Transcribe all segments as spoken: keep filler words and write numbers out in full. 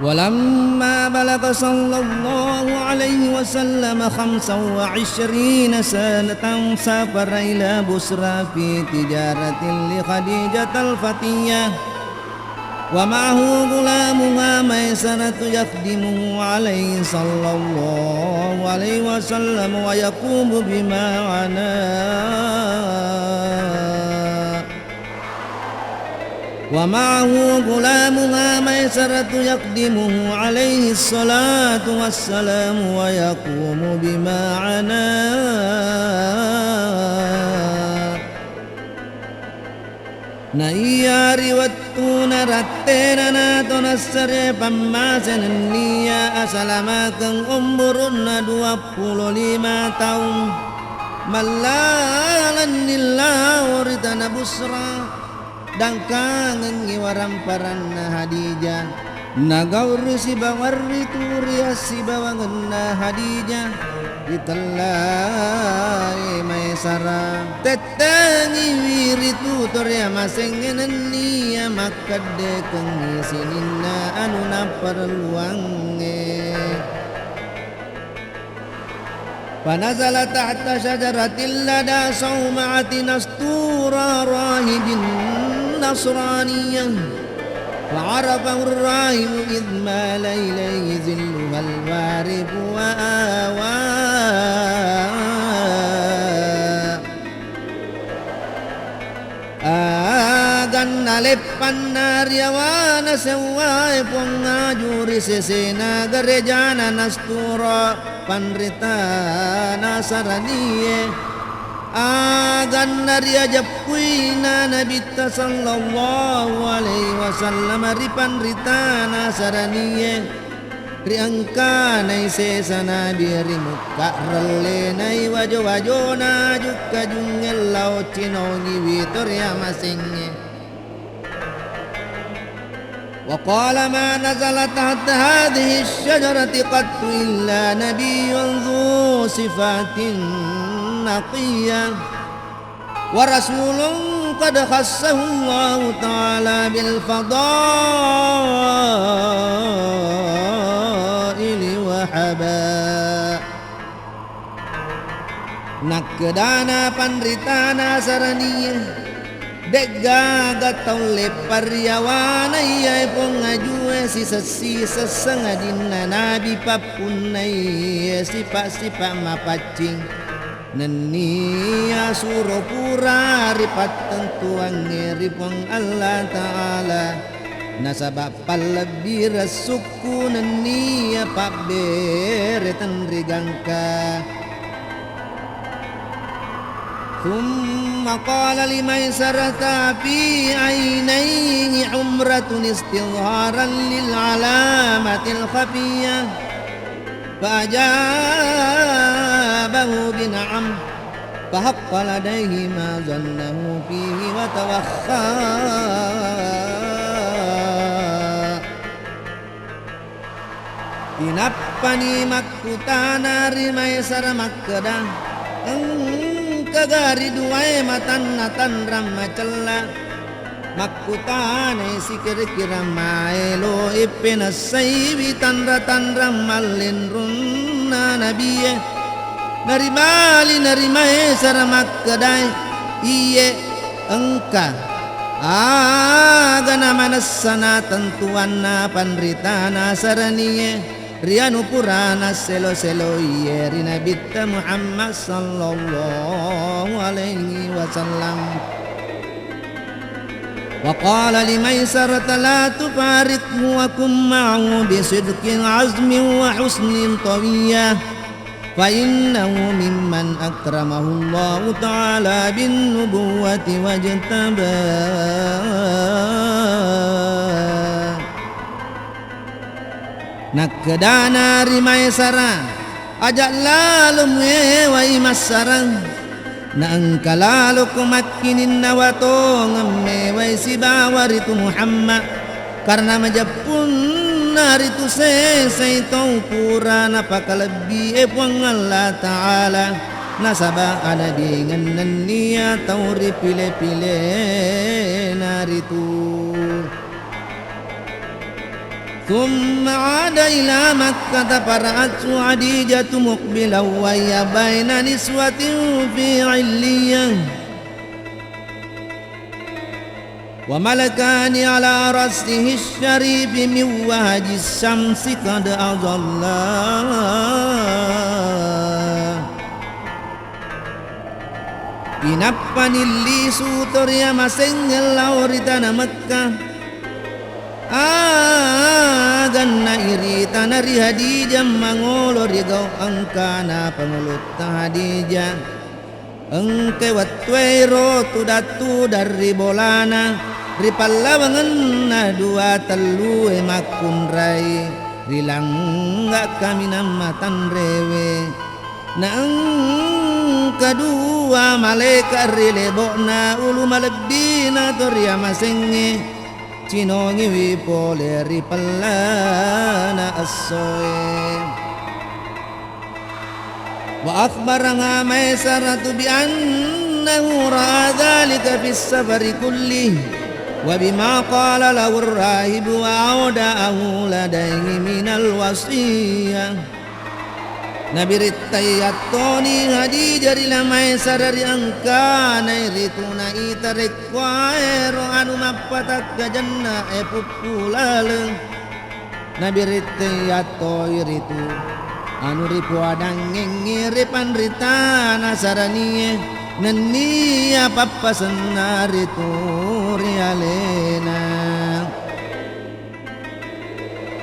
ولما بلغ صلى الله عليه وسلم خمسا وعشرين سنة سافر إلى بصرى في تجارة لخديجة الفتية ومعه غلامها ميسرة يخدمه عليه صلى الله عليه وسلم ويقوم بمعناه ومعه غلامها ميسرة يخدمه عليه الصلاة والسلام ويقوم بمعناه. Naiya ri wettuna rattenana to nassare pammase nenniya asalamakeng umurunna duappulo lima taung, mallalenni lao ri tana Busra. Dangkangengngi waramparanna Hadijah, nagauri sibawa ritu ri assibawangenna Hadijah, ritellai Maisarah. Tettengiwi ritu to ri amasengnge nenniya makkeddekengngi sininna anu napparelluangnge. فنزل تحت شجرة لدى صومعة نسطورة راهب نصرانية، فعرفه الراهب إذ مال إليه ظلها الوارف وآواه. Aganna leppanna riawana sewwae Puang aju ri sesena garejana Nastura, panrita Nasaranie. Aganna riajeppuina Nabitta sallallahu alaihi wasallam ri panrita Nasaranie. Riengkanai sesa Nabi ri mukka, rellenai wajo-wajona jukka jungngeng lao cinongiwi to riamasengnge. وقال ما نزل تحت هذه الشجرة قط إلا نبي ذو صفات نقية. ورسول قد خصه الله تعالى بالفضائل وحبا. Nakkedana panritana Saraniye, de'gaga tau leppa riawana iyae pong ajue sisessi sesseng ajinna nabi pappunnai sipa-sipa mapaccing. Nenniya suro pura ripattentuangnge ri Puang Allah Ta'ala, nasaba pallebbireng sukku nenniya pabbere tenri gangka. ثم قال لميسرة في عينيه حمرة استظهارا للعلامة الخفية. فأجابه بنعم، فحق لديه ما ظنه فيه وتوخى. Inappani makkutana ri Maisara makkeda, engkaga ri duae matanna tanrang macella? Makkutanai sikira-kira maelo ippenessaiwi tanra-tanrang mallinrunna nabie. Naribali nari Maisara makkedae, iye, engka. Aga namanessa natentuanna panritana Saraniye ri anu purana selo-seloiye ri Nabitta Muhammad sallallahu alaihi wasallam. وقال لميسرة لا تفارقه وكن معه بصدق عزم وحسن طوية، فإنه ممن أكرمه الله تعالى بالنبوة واجتباه. Nakkedana ri Maisara, aja' lalo muewai massarang, na engka laloko makkininnawa tongeng mewai sibawa ritu Muhammad, karena majeppunna ritu sesai tau pura napakalebbie Puang Allah Ta'ala, nasaba adabingeng nenniya tau ripile-pilena ritu. ثم عاد إلى مكة فرأته خديجة مقبلا وهي بين نسوة في علية وملكان على رأسه الشريف من وهج الشمس قد أظلا. Inappani lisu to riamasengnge lao ri tana Mekkah. Aganna iritana ri Hadijah mangolo ri gau engkana pangulutta Hadijah. Engkai wettuero tudang-tudang ri bolana, ri pallawangenna dua tellue makkunrai, ri langga kaminang matanrewe. Na engka dua malaeka ri lebo'na ulu malebbina to riamasengnge, cinongiwi pole ri pellana essoe. وأخبرها ميسرة بأنه رأى ذلك في السفر كله، وبما قال له الراهب وأودعه لديه من الوصية. Nabirittai yattoni Hadijah ri La Maisarah ri engkana iritu naita rekkuaero anu mappatakkajanna e puppu laleng. Nabirittai yattoi ritu anu ripoadangngengngi ri panritana saranie nennia pappasenna ritu ri alena.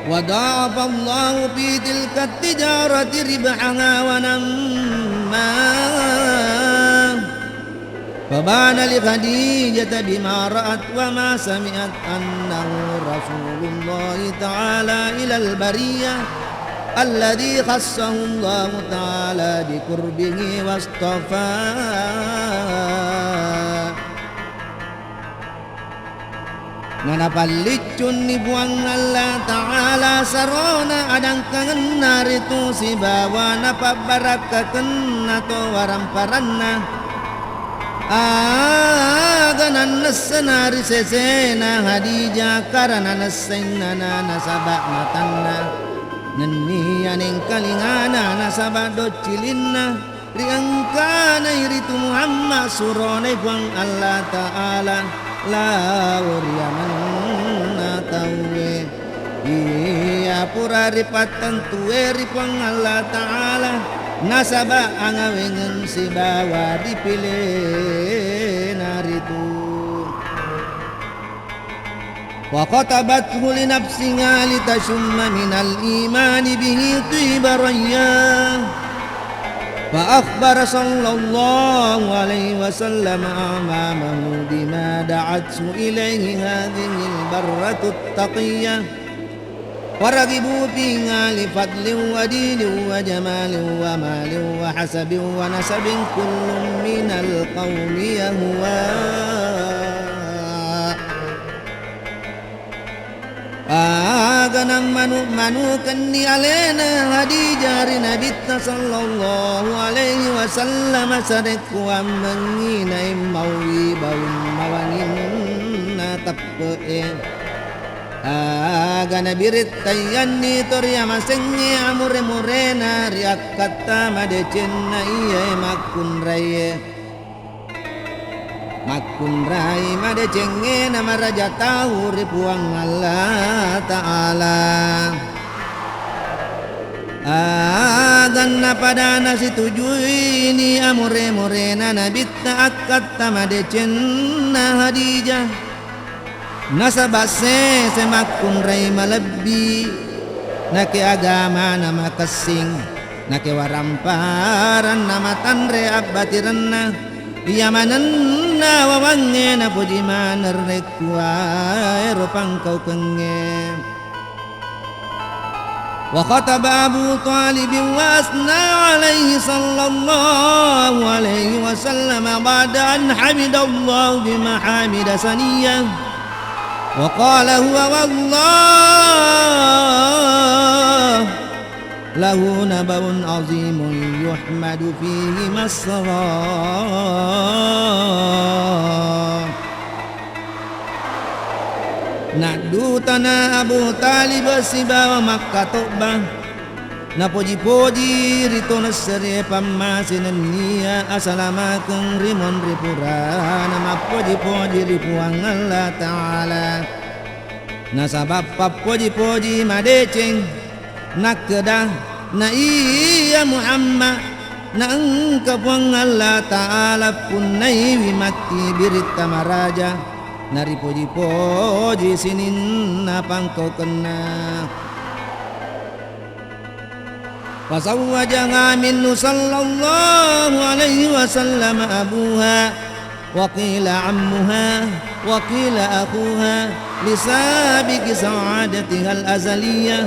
وضاعف الله في تلك التجارة ربحها ونماه. فبان لخديجة بما رأت وما سمعت أنه رسول الله تعالى إلى البرية الذي خصه الله تعالى بقربه واصطفاه. Nanapalliccunni Puang Allah Ta'ala sarona adangkangenna ritu sibawa napabbarakkakenna to waramparanna. Aga nannessana ri sesena Hadijah karana nessainnana nasaba matanna, nennia nengkalingana nasaba doccilinna. Ri engkana iritu Muhammad suronai Puang Allah Ta'ala lao ri amanna tauwe iya pura ripattentue ri Puang Allah Ta'ala, nasaba angawengeng sibawa ripilena ritu. وخطبته لنفسها لتشم من الإيمان به طيب ريحه، فأخبر صلى الله عليه وسلم أعمامه بما دعته إليه هذه البرة التقية، فرغبوا فيها لفضل ودين وجمال ومال وحسب ونسب كل من القوم يهواه. Aga nammanu-manukenni alena Hadijah ri Nabitta sallallahu alaihi wasallam sarekkuammengngi naemmauwi baunna wanginna teppe'e. Aga nabirettaiyanni to riamasengnge amure-murena ri akkatta madecenna iyae makkunraie. Makkunrai madecengnge namaraja tau ri Puang Allah Ta'ala. Aganna pada nasitujuini amure-murena Nabitta akkatta madecenna Hadijah. Nasaba sese makkunrai malebbi, nake agamana makessing, nake waramparanna matanre abbatirenna, iya manenna wawangnge napoji maneng rekkuaero pangkaukengnge. وخطب أبو طالب وأثنى عليه صلى الله عليه وسلم بعد أن حمد الله بمحامد ثنية وقال هو والله له نبأ عظيم يحمد فيه مسراه. Naddutana Abu Talib sibawa makkatobba, napoji-poji ri tau nassare pammase nennia asalamakeng ri monri purana mappoji-poji ri Puang Allah Ta'ala. Nasaba pappoji-poji madeceng, nakkeda, na iya Muhammad, na engka Puang Allah Ta'ala punnaiwi matti biritta maraja, naripoji-poji sininna pangkaukenna. فزوجها منه صلى الله عليه وسلم أبوها، وقيل عمها، وقيل أخوها، لسابق سعادتها الأزلية،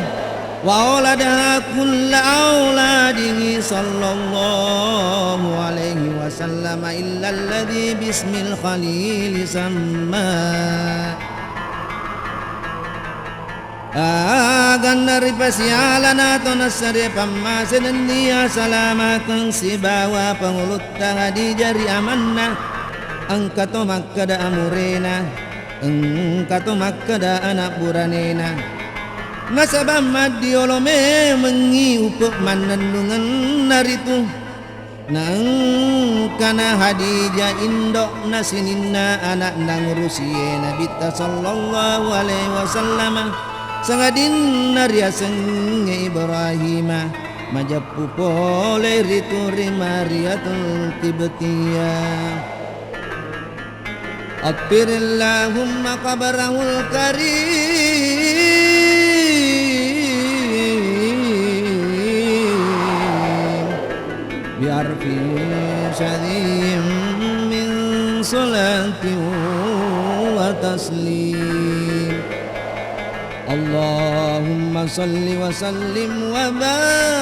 وأولدها كل أولاده صلى الله عليه وسلم إلا الذي باسم الخليل سماه. Aganna ripasialana to nassare pammase nennia salamakeng sibawa pangulutta Khadijah ri amanna, engka to makkeda amurena, engka to makkeda ana buranena. Nasaba maddiolo memengngi upe mannennungenna ritu. Naengkana Khadijah indo'na sininna ana'na ngurusie Nabitta sallallahu alaihi wasallam, sangadinna riasengnge Ibrahima, majeppu pole ritu ri Mariatul Qibtiyah. عطر اللهم قبره الكريم بعرف شذي من صلاة وتسليم. اللهم صل وسلم وبارك